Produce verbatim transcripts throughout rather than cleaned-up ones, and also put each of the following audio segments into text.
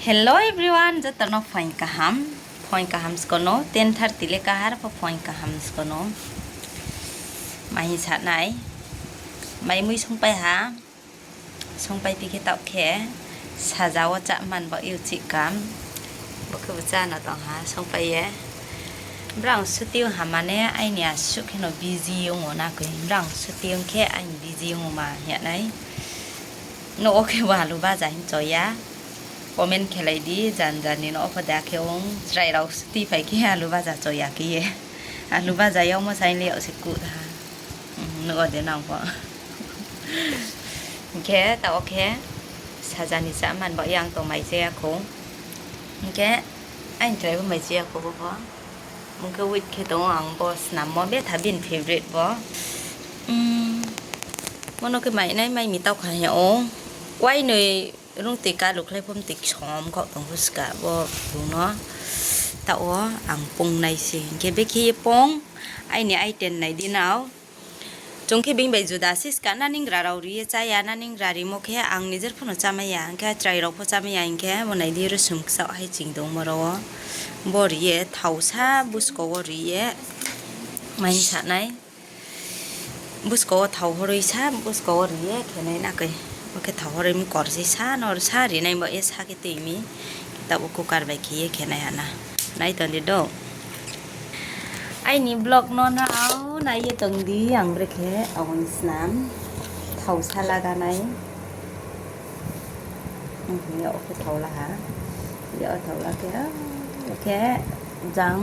Hello everyone, joto no phoing kaham, phoing kaham skono, ten thirty le kahar pho phoing kaham skono. Mai hing sa nai, mai mui songpai ha, songpai phi khe taoh khe saja wo chá man bo iuchih kam, bo khe bo chá no tong ha songpai ye. Brang suti ong ha mane aini asuh khe no busy ong o na koi, brang suti ong khe aini busy ong o ma hing ya nai. Nouh wo khe bo alu baja hing cho ya. Comment khelai di, jan jan ni nouh wo pho de akhe ong, chrai rao suti phai khe alu baja cho ya khe ye. Alu baja yagmo saing le yag se kuh tha. Nouh wo de nang pho. Hing khe taoh wo khe saja ni chá man bo yang tong mai chá ya khou. Hing khe aini chrai bo mai chá ya khou bo pho. Bung khe wait khe tong o ang bo snammo betha bini favourite bo. Bono khe mai nai mai mi taoh kha hing ya o. Wainoi rung tui kalu khlai pho mtui ksom khaoh tong pho ska bo bung no. Taoh wo ang pung nai se hing khe bekhe ye pung. Aini item nai di nao. Chung khe bini bai juda se ska, naningra rao ri ye chá ya, naningra rimo khe ang nijer pho no chámai ya, hing khe chrai rao pho chámai ya, hing khe bo nai di rosum kchaoh hai ching tongmo rao wo. Bo ri ye thausa busko wo ri ye mai hing sa nai. Busko wo thau horoi sa, busko wo ri ye khe nai na koi. Bo khe thau horoi mkor se sa no sa ri nai bo ye sa khe tui mi. Taoh bo cooker bai khe ye khe nai ha na. Nai tong di do. Aini vlog no nao nai ye tong di, ang brekhe abo ni snam. Thau sa laga nai. Yag khe thau la ha. Yag thau la khe, khe jang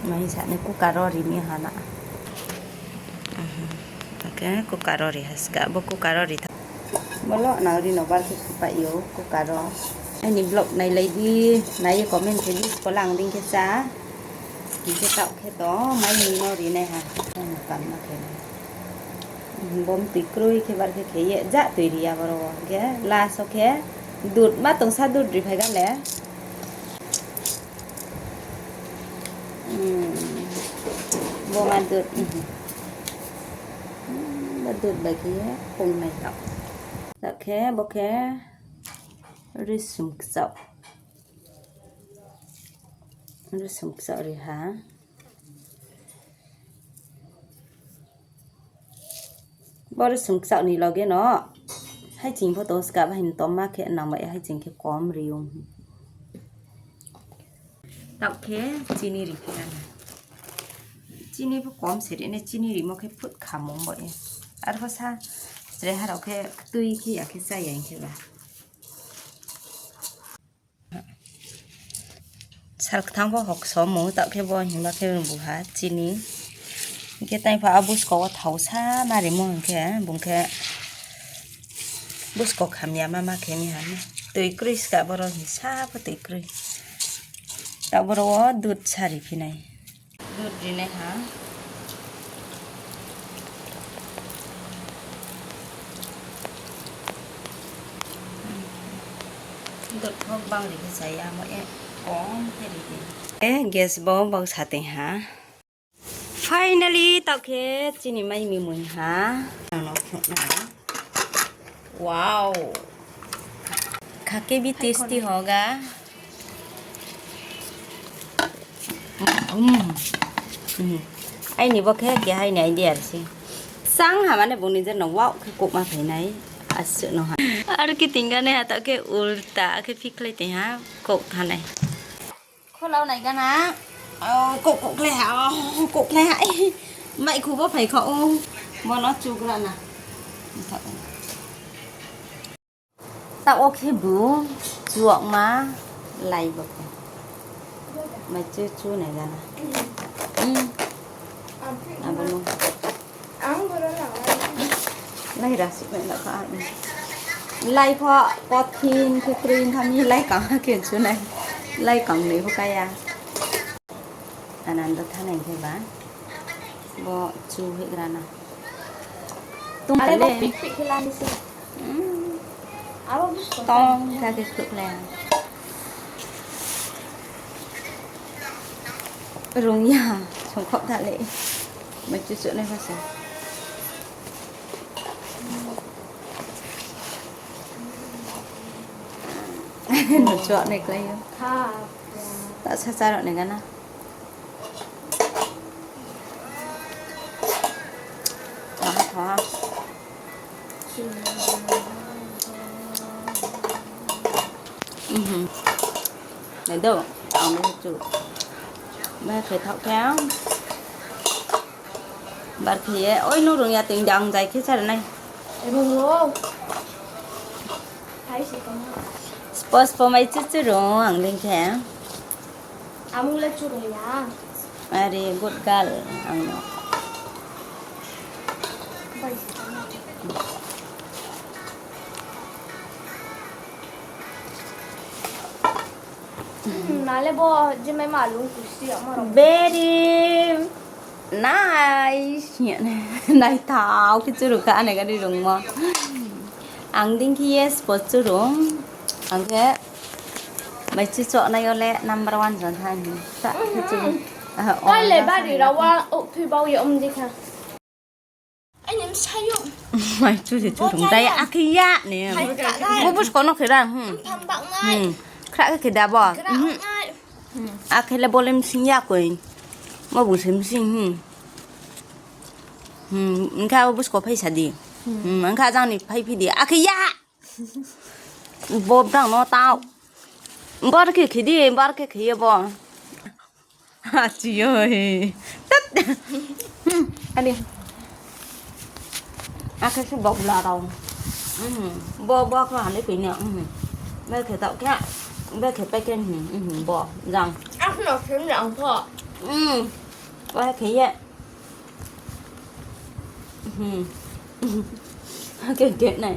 mai sa nai cooker wo ri mi ha na. Khe cooker wo ri ha ska, bo cooker wo ri tha. Bo lo nang ri no bar khe khupai yo cooker wo. Aini vlog nailai di, nai ye comment khe di, skolang dei khe chá. Hing khe taoh khe to mai ni no ri nai ha. Aini kam ma khe. Bo mtui kroi khe bar khe khe ye ja tui ri ya boro wo. Hing khe last wo khe dud ma tong sa dud ri phai ga le. Bo ma dud, bo dud bai khe ye pung nai taoh. Taoh khe bo khe rosum kchaoh. Rosum kchaoh ri ha. Bo rosum kchaoh ni loge no haiching pho tong ska, bahai ni tongma khe nang bai haiching khe kom ri ong. Taoh khe chini ri khe na. Chini pho kom se ri nai, chini rimo khe phut khamung bo ye. Arpho sa chrai ha rao khe ktui khe ya khe chá ya hing khe ba. Sal kthang pho hokso mung, taoh khe bo himba khe bu ha chini. Hing khe tai pho a busko wo thau sa ma rimo hing khe, bung khe busko kham ya ma ma khe mi ha. Tui kroi ska boro hing sa pho tui kroi. Taoh boro wo dud sa ri phi nai. Dud ri nai ha. Dud pho bang ri khe chaya mo e, kom khe ri di. E, gas bo bang sa tong ha. Finally, taoh khe chini mai mi mui ha. Ang no phnuh nai. Wow. Kha khe bi tasty hoga. Aini bo khe keha ni idea se. Chang ha mane bung nijer no wow khe kouhma phai nai. Asuh no ha. Aro khe tingga nai ha, taoh khe ulta khe phikhlai tong ha, kouh thanai. Kholau nai gana. Kouh, kouhkhlai ha, kouhkhlai ha. Maikhu bo phai kha o. Bono chugra na. Taoh wo khe bu chuakma lai bo khe. Mai chu chu nai gana. Abo no. Lai rasi nai la kha. Lai pho pothin khe kring kha mi lai kang khe chu nai. Lai kang ni bo kaya. Anando thanai khe ba. Bo chu hoi gra na. Tong le. Tong kha khe khruh le. Rung ya, songkhoh tha le. Mai chu chu nai pha se. No chuak nai klái yo. Ta sa chá rao nai gana. Tha, tha. Mhm. Nai do, ang nai chu. Ba khe thaoh khe. Bar khe ye, oi, nung rung ya ting dang jai khe chá ri nai. Rung o. Hai si tong. Spo spo mai chu chu rung ang ding khe. Amung le chu rung ya. Are good girl ang no. Bai si tong. Hmm, nale bo je mai ma lung kusi ya ma rong. Very nice. Naithao khe churung kha, ane gari rungmo. Ang ding khe yes po churung. Ang khe mai chi choh nai yo le number one jon tha ni. Ta khe churung. Ah, oh, kale bari rawa, ok thui bau ye om di kha. Ai, ni bsai yo. Mai chu se chu rung dai, akhe ya ni. Bo busko no khe ra, hmm. Pham bak nai. Hmm. Khra khe khe da bo. Khra nai. Akhe le bo le msing ya koi. Bo bung se msing, hmm. Hmm, engkha bo busko phai sa di. Hmm, engkha jang ni phai phi di. Akhe ya. Bo brang no tao. Bar khe khe di, bar khe khe ye bo. Achi yo he. Tat. Ani. Akhe se bok bla rao. Bo, bo khe hale koi na. Be khe tao khe. Be khe pai khe. Bo jang. Akhe no khe jang pho. Bo khe ye. Khe khe nai.